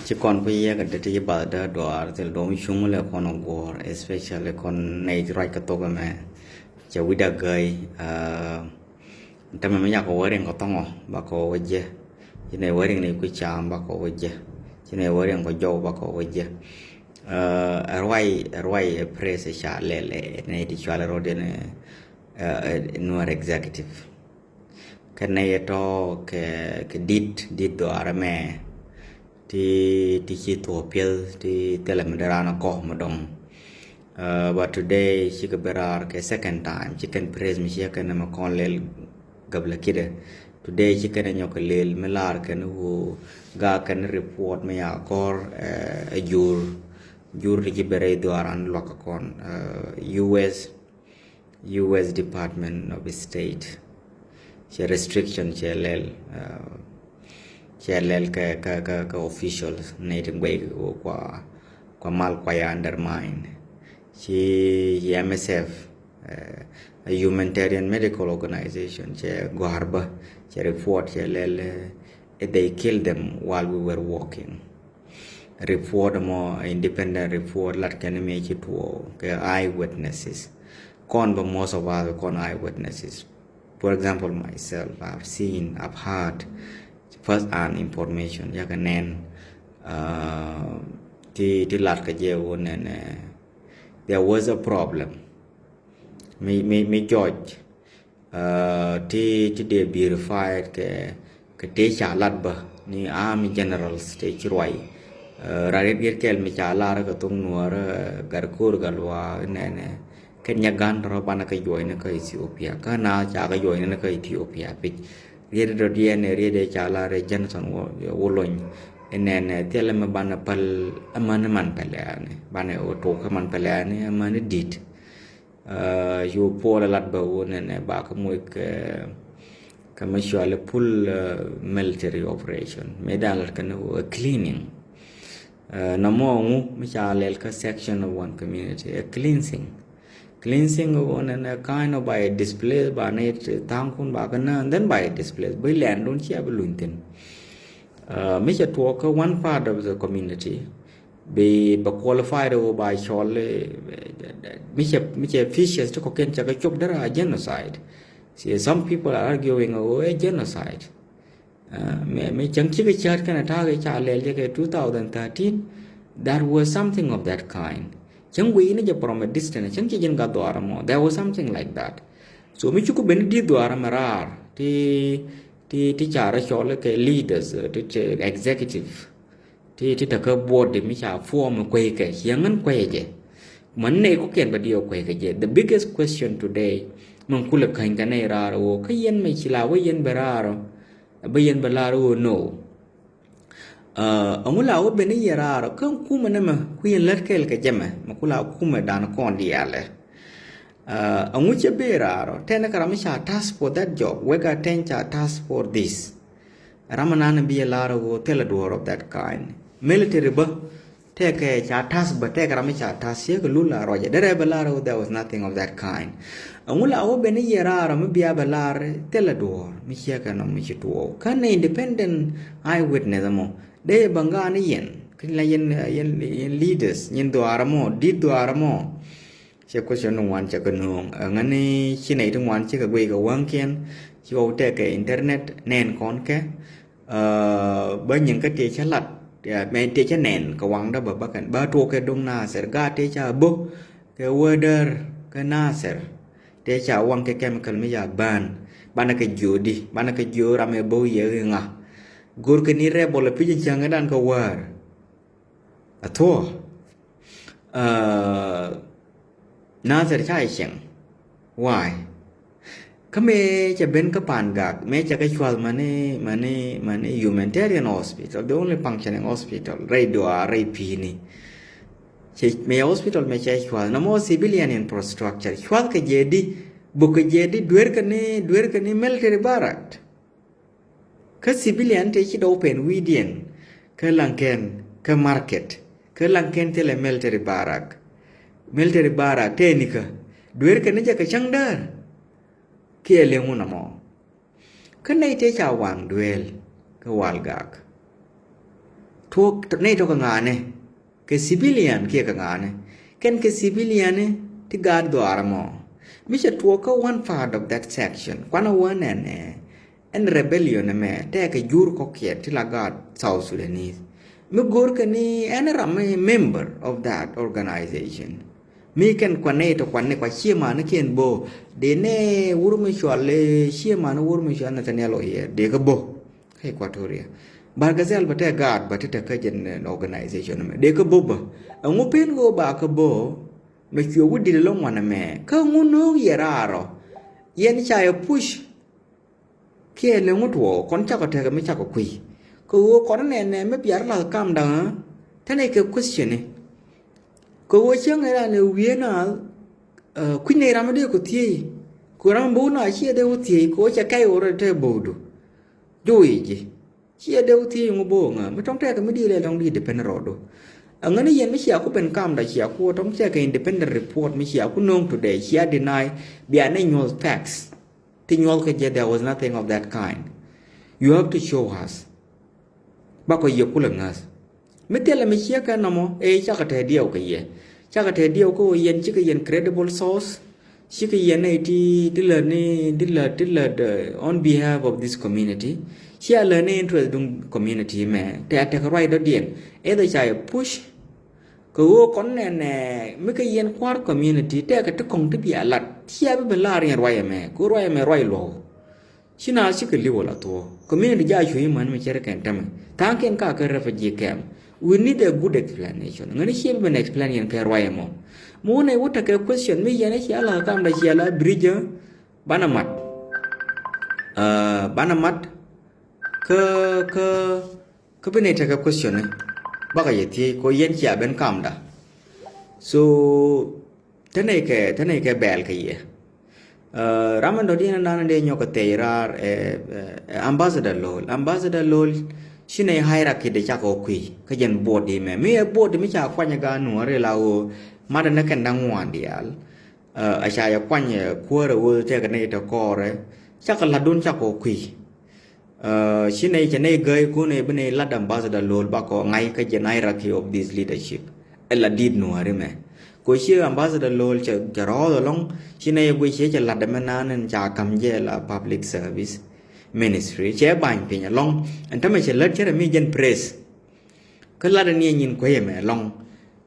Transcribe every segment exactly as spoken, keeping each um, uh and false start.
Ci kɔn ku yɛ kɛ dee ti ci bath dee duaar thil duɔm cuŋ lɛ kɔn guɔ̱ɔ̱r, especially kɔn nɛy ruac kɛ thok ɛmɛ. Cɛ wi̱c da gäi, ah, tämɛ mi nyakɔ wä riŋ kɔ thɔŋɔ bakɔ wä jɛ. Ci nɛy wä riŋ ni ku cam bakɔ wä jɛ. Ci nɛy wä riŋ kɔ jɔw bakɔ wä jɛ. Ah, ɛ ruac, ɛ ruac ɛ press ɛ ca lɛl ɛ nɛy ti cual ɛ rot in, eh, eh, Nuer executive. Kɛn nɛ yɛ tɔ kɛ, kɛ dit, dit dhuaar ɛmɛ. Ti, ti ci thuɔ̱k piɛth, ti thilɛ mi dee raan a kɔk mi dɔŋ. Uh, but today, cikɛ ben raar kɛ second time, ci kɛn press mi ciɛ kɛn mɛ kɔn lɛl gabla kidɛ. Today, ci kɛn nyɔk kɛ lɛl mi lar kɛn wu ga kɛn report mi ya kɔr, uh, a jur. Jur ti ci ben rɛy dhuaar an luak kɔn, uh, U S, U S Department of State. Cɛ restriction cɛ lɛl, uh, cɛ lɛl kɛ, kɛ, kɛ, kɛ officials nɛy ti guɛy kua, kua mal kua ya undermine. Ci, ci M S F, uh, a humanitarian medical organization, cɛ gɔ̱a̱r bä, cɛ report cɛ lɛl, uh, they killed them while we were walking. Report mɔ, independent report, lat kɛn mi ci tuɔɔk kɛ eye witnesses. Kɔn bä most of us kɔn eye witnesses. For example, myself, I've seen, I've heard first hand information. Yakɛ nɛn, uh, ti, ti lat kɛ jɛ wun nɛn, uh, there was a problem. Mi, mi, mi judge, uh, ti, ti dee verified kɛ, kɛ tëë ca lat bä ni army generals tëë ci ruac. Uh, ran riet riet kɛl mi ca lar kɛ thok Nuɔr, uh, Gatkoor Gatluak nɛnɛ. Kɛn Nyagant rɔ banɛ kɛ juɔcni kä Ethiopia. Kä na ca kɛ juɔcni kä Ethiopia pic. Riet dɔ̱diɛn riet ca lar Johnson Wo-, Wolony. Nɛnɛ thilɛ mi banɛ päl, amäni man pɛlɛ ani. Banɛ wä tok kä man pɛlɛ ani, amäni dit. Uh, yu puɔl lat bä wun nɛnɛ ba kä muc kɛ, kɛ mi cuali full, uh, military operation. Mi dan lat kɛn wä cleaning. Uh, na mɔ ŋu mi ca lɛl kä section of one community, a cleansing. Cleansing wun nɛnɛ kind of by displace ba ni thaŋkun ba kɛ nä, and then by displace. Bi lɛndun cia bi luny thin. Uh, mi ca tuɔk kä one part of the community. Bi, bi qualified wä ba cɔl, eh, mi cɛ, mi cɛ fishes ti kɔkiɛn cɛ kɛ cop dera genocide. See, some people are arguing wä a genocide. Uh, mi, mi cäŋ cikɛ cäät kɛnɛ ta̱a̱ kɛ ca lɛl jɛ kɛ two thousand thirteen, that was something of that kind. Cäŋ guiy ni jɛ from a distance, cäŋ ci jin gat dhuaar mɔ. There was something like that. So mi cuku ben di dhuaar mɛ raar ti, ti, ti ca rɛ cɔl kɛ leaders, uh, ti, ti executive. Ti, ti te kä buɔt di mi ca form kuey kɛ, ciɛ ŋän kuey jɛ. Man nɛ kɔkiɛn bä diɔ kuey kɛ jɛ. The biggest question today, man kulɛ käny kɛ nɛ raar wä, kä yɛn mɛ ci la wä yɛn bɛ raar, bä yɛn bɛ lar wä no. Uh, ɛŋu la wä ben i̱ yɛ raar, kä kumɛ nɛ mɛ, ku yɛn lät kɛɛl kɛ jɛ mɛ, mɛ ku la kumɛ dan kɔn diaalɛ. Uh, ɛŋu cɛ ben raar, tɛn kɛ ram mi ca task for that job, wek a tɛn ca task for this. Ram anan bi lar wä thilɛ duɔr of that kind. Military bä, tɛkɛ ca task bä, tɛkɛ ram mi ca task, ciɛ kɛ lul a rɔcɛ. Derɛ bɛ lar wä, there was nothing of that kind. Ɛŋu la wä ben i̱ yɛ rar mi bia bɛ lar thilɛ duɔr, mi ciɛ kɛ nɔ mi ci tuɔɔk. Kä ni independent eyewitness mɔ, dee bä ŋa ni yɛn, kä la yɛn, yɛn, yɛn leaders, yɛn dhuaar mɔ, dit dhuaar mɔ. Cɛ question ni ŋuan cɛ kɛ nööŋ. Ɛ ŋäni ci nɛy ti ŋuan cikɛ guiy kɛ wäŋkiɛn, ci ɣɔw tɛkɛ internet, nɛn kɔn kɛ. Ɛ, bä nyin kä tëë cä lat, ɛ, mɛ tëë cä nɛn kɛ waŋdä bä bä kɛn. Bä tuɔk kɛ duŋ Nasir, gaat tëë cä bä kɛ wädär kä Nasir. Tëë cä waŋ kɛ chemical mi ca bän. Banɛ kɛ jiöödi, banɛ kɛ jiöö ram ɛ bä wi̱i̱ ɛ ŋa. Go̱rkɛ ni rebel ɛ pi̱c in cäŋ ɛ dan kɛ wäär. A thuɔ̱. Ɛ, Nasir ca cieŋ. Why? Kä mëë cɛ ben kä Pangak, mëë cɛ kɛ cuath mani, mani, mani humanitarian hospital, the only functioning hospital, rɛy duaar, rɛy pi̱i̱ni. Cɛ, mëë hospital mëë cɛ cuath, nɔmɔ civilian infrastructure, cuath kɛ jɛ di, buk kɛ jɛ di, duer kɛ ni, duer kɛ ni military barrack. Kä civilian tëë ci dɔw pen wi̱i̱diɛn, kä laŋkɛn, kä market, kä laŋkɛn thilɛ military barrack. Military barrack tëë nikä, duer kɛ ni jɛ kɛ cäŋ däär. Kiɛ liŋ wun amɔ. Kä nɛy tëë ca waŋ duel kä Walgak. Tuɔk nɛy tɔk kɛ ŋa̱a̱nɛ, kɛ civilian kiɛ kɛ ŋa̱a̱nɛ. Kɛn kɛ civilian ni ti gaat dhɔaarä mɔ. Mi cɛ tuɔk kä one part of that section, kuanɛ wä nɛn ɛ, ɛn rebellion ɛmɛ tɛkɛ jur kɔkiɛn ti la gaat South Sudanese. Mi go̱o̱rkɛ ni ɛn ram mi member of that organization. Mi kɛn kuan nɛy tɔ kuan ni kua ciemanikiɛn bo̱o̱. Dee nɛ wur mi cual, ciemani wur mi cual Nathaniel Oyet dee kä bo̱o̱ kä Equatoria. Bargazal bɛ tɛ gaat bɛ ti tɛ kä jɛn organization mɛ dee kä bo̱o̱ bä. Ɛŋu pen ɣöö ba kä bo̱o̱ mɛ cuɛ wut dit ɛlɔŋ wanɛ mɛ kä ŋu no̱o̱ŋ yɛ raarɔ. Yɛn ca yɛ push. Kiɛ lɛ ŋut wɔ kɔn cakɔ tɛkɛ mi cakɔ kui̱. Kɛ ɣöö kɔn nɛnɛ mi biar lath kam daŋ. Tɛnɛ kɛ question ni. Kɛ ɣöö cäŋ ɛ ran ɛ wiee naath. Kui̱ nɛy ram mi dee kɔ thiey. Kɛ ram bo̱o̱ na ciɛ dee wä thiey kɛ ɣöö cɛ kɛy wä rɛ tɛ bo̱o̱du. Jo̱o̱ i̱ ji̱ ciɛ dee wä thiey ŋu bo̱o̱ ŋä mi tɔŋ tɛkɛ mi di̱i̱t lɛ tɔŋ di̱i̱t depend rɔɔdu. Aŋäni yɛn mi cia ku ben kam da cia ku wä tɔŋ tɛkɛ independent report mi cia ku no̱o̱ŋ today cia deny. Bia nɛ nyuɔth facts. Ti nyuɔth kä jɛ, there was nothing of that kind. You have to show us. Bakɔ yɛ kulɛ ŋäth. Mi thilɛ mi ciɛ kɛ nɔmɔ ɛ cakɛ tɛ diɛw kɛ yɛ. Cakɛ tɛ diɛw kä wä yɛn cikɛ yɛn credible source. Cikɛ yɛn nɛ ti ti lät ni ti lät ti lät on behalf of this community. Cia lät ni interest duŋ community mɛ tɛ a tɛkɛ ruac dɔ̱diɛn. Either ca yɛ push. Kɛ ɣöö kɔn nɛnɛ mi kä yɛn kua̱r community tɛkɛ ti kɔ̱ŋ ti bia lat cia bi ben laar yɛn ruac ɛmɛ kɛ ruac ɛmɛ ruac luɔ̱k. Ci na cikɛ li̱w wala thuɔ̱k community ja cui̱ män mi cɛr kɛn tämɛ tha̱a̱ŋkiɛn ka kɛ refugee camp. We need a good explanation. Ŋäni cie bi ben explain yɛn kɛ ruac ɛmɔ. Mi wun ɛ wut tekɛ question mi yɛn ɛ cia la kam da cia la bridge. Banɛ mat. Banɛ mat. Kä kä Kä bi nɛy tekɛ question ni bakɔ yɛ thiec kɔ yɛn cia ben kamda. So te nɛy kɛ te nɛy kɛ bɛɛl kɛ yɛ. Ram in dɔ̱diɛn in dan in dee nyɔk kɛ thɛy raar ɛ ambassador Lol. Ambassador Lol ci nɛy hierarchy de cakɔ kui̱ kä jɛn board imɛ mi ɛ board mi ca kuany ɛ gaa nuɔ̱ɔ̱ri la ɣöö mat in nɛ kɛn da̱ŋ ŋuan diaal. A ca yɛ kuany ɛ kuäärɛ ɣöö tɛkɛ nɛy te kɔɔrɛ cakɔ la̱tdun cakɔ kui̱. Ci nɛy cɛ nɛy gäi kun ɛ bi nɛy lat ambassador Lol bakɔ ŋa̱c kä jɛ hierarchy of this leadership. Ɛ la dit nuɔ̱ɔ̱ri mɛ kɔ ci ambassador Lol cɛ rɔɔth ɛlɔ̱ŋ. Ci nɛy guic cɛ cɛ lat ɛmɛ naan in ca ka̱m jɛ la public service ministry cɛ ba̱ny piny ɛlɔ̱ŋ. Ɛn tämɛ cɛ lät cɛ rɛ mi jɛn press. Kä latdä ni ɛ nyin kuecä mɛ lɔ̱ŋ.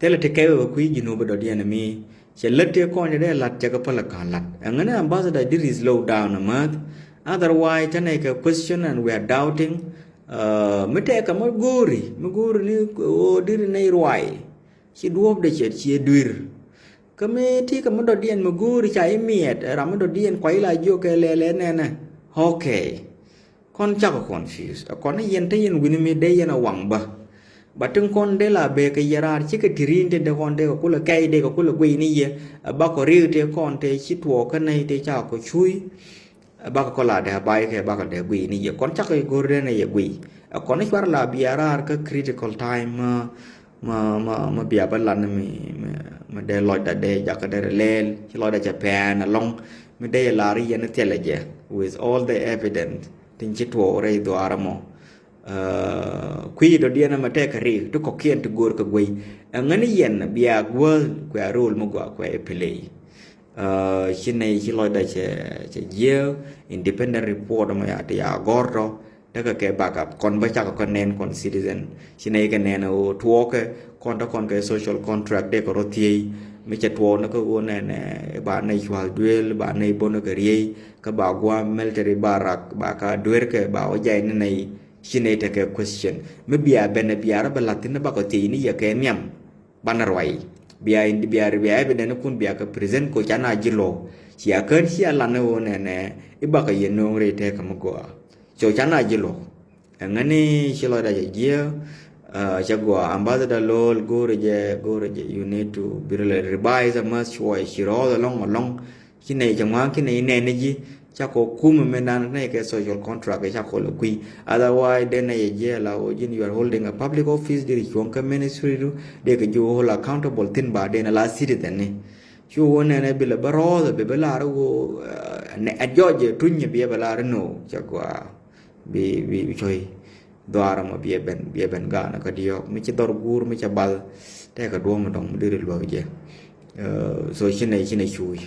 Thilɛ ti kɛp ɛ kui̱ Junub dɔ̱diɛn mi cɛ lät ti kɔn cɛ dee lat cɛ kɛ päl ɛ ka̱n lat. Ɛŋäni ambassador diri slow down a mäth. Otherwise tɛnɛ kɛ question and we are doubting. Mi tɛkɛ mi go̱o̱ri mi go̱o̱ri ni ɣöö diri nɛy ruay. Ci duɔ̱ɔ̱pdɛ cɛ ciɛ duir. Kä mi ti kɛ mi dɔ̱diɛn mi go̱o̱ri ca imiɛt ɛ ram mi dɔ̱diɛn kuay la jiök kɛ lɛlɛ nɛnɛ. Okay. Kɔn cakɔ confuse ɛ kɔn ni yɛn te yɛn wi̱ni mi dee yɛn a waŋ bä. Ba tin kɔn dee la bee kɛ yɛ raar cikɛ ti ri̱i̱n tin te kɔn dee kɛ kulɛ kɛy dee kɛ kulɛ guiy ni yɛ. Ɛ bakɔ ri̱i̱k te kɔn te ci tuɔɔk kä nɛy te cakɔ cuuy. Ɛ bakɔ kɔ la dee a bay kɛ bakɔ dee guiy ni yɛ kɔn cakɔ go̱r dee nɛ yɛ guiy. Ɛ kɔn ni cuarɛ la bia raar kä critical time ma ma ma ma bia bä lan mi mi dee lɔcda dee jakä dee rɛ lɛɛl ci lɔcda cɛ pɛɛn alɔŋ. Mi dee yɛ lar yɛn thilɛ jɛ with all the evidence. Tin ci tuɔɔk rɛy dhuaar ɛmɔ. Kui̱ dɔ̱diɛn ɛmɛ tɛkɛ rik ti kɔ̱kiɛn ti go̱o̱r kɛ guey. Ɛŋäni yɛn bia guäth kuɛ a rol mi gɔaa kuɛ ɛ play. Ci nɛy ci lɔcdä cɛ cɛ jiääk independent report ɛmɔ ya ti ya gɔ̱r tɔ. Tekɛ kɛ backup kɔn bä cakɔ kɔn nɛn kɔn citizen. Ci nɛy kɛ nɛn ɛ ɣöö tuɔɔkɛ kɔn tɔ kɔn kɛ social contract dee kɛ rɔ thiey. Mi cɛ tuɔɔk ni kä ɣöö nɛn ɛ ba nɛy cua̱th duëël ba nɛy bo̱n kɛ riey. Kä ba gua̱a̱m military barrack ba ka duerkɛ ba wä jay ni nɛy. Ci nɛy tekɛ question mi bia ben ɛ bia rɔ bɛ la̱th thi̱n bakɔ thiey ni yɛ kɛ nhiam. Banɛ ruay bia bia bia evidence kun bia kɛ present ko ca na ji̱ luɔ̱k. Cia kän cia lan ni ɣöö nɛnɛ i̱ bakɔ yɛ no̱o̱ŋ rɛy tekɛ mi gɔaa. So ca na ji̱ luɔ̱k. Ɛŋäni ci lɔcdä cɛ jiääk. Cɛ gɔaa ambassador Lol go̱o̱rɛ jɛ go̱o̱rɛ jɛ you need to be really revise a math cuɔy ci rɔɔth ɛlɔ̱ŋ ɛlɔ̱ŋ. Ci nɛy cɛ ŋua̱a̱ŋ ci nɛy nɛn ni ji̱. Cakɔ kumɛ mindan nɛy kɛ social contract cakɔ lɛ kui̱. Otherwise dee nɛy ɛ jiɛ la ɣöö ji̱n you are holding a public office deri cuɔ̱ŋ kä ministry du dee kɛ ji̱ hold accountable thi̱n ba dee nɛ la citizen ni. Cu ɣöö nɛnɛ bi lɛ bä rɔɔth bi bä lar ɣöö ɛ jɔc ɛ tuny bi ɛ bä lar no cɛ gɔaa. Bi bi bi cuɔ̱c. Dhuaar ɛmɔ biɛ ben, biɛ ben gaanɛ kä diɔ̱ɔ̱k mi ci dhɔr guur mi ca bath. Tɛkɛ duɔ̱ɔ̱m dɔ̱ŋ mi deri luäk jɛ. So ci nɛ, ci nɛ cuuc.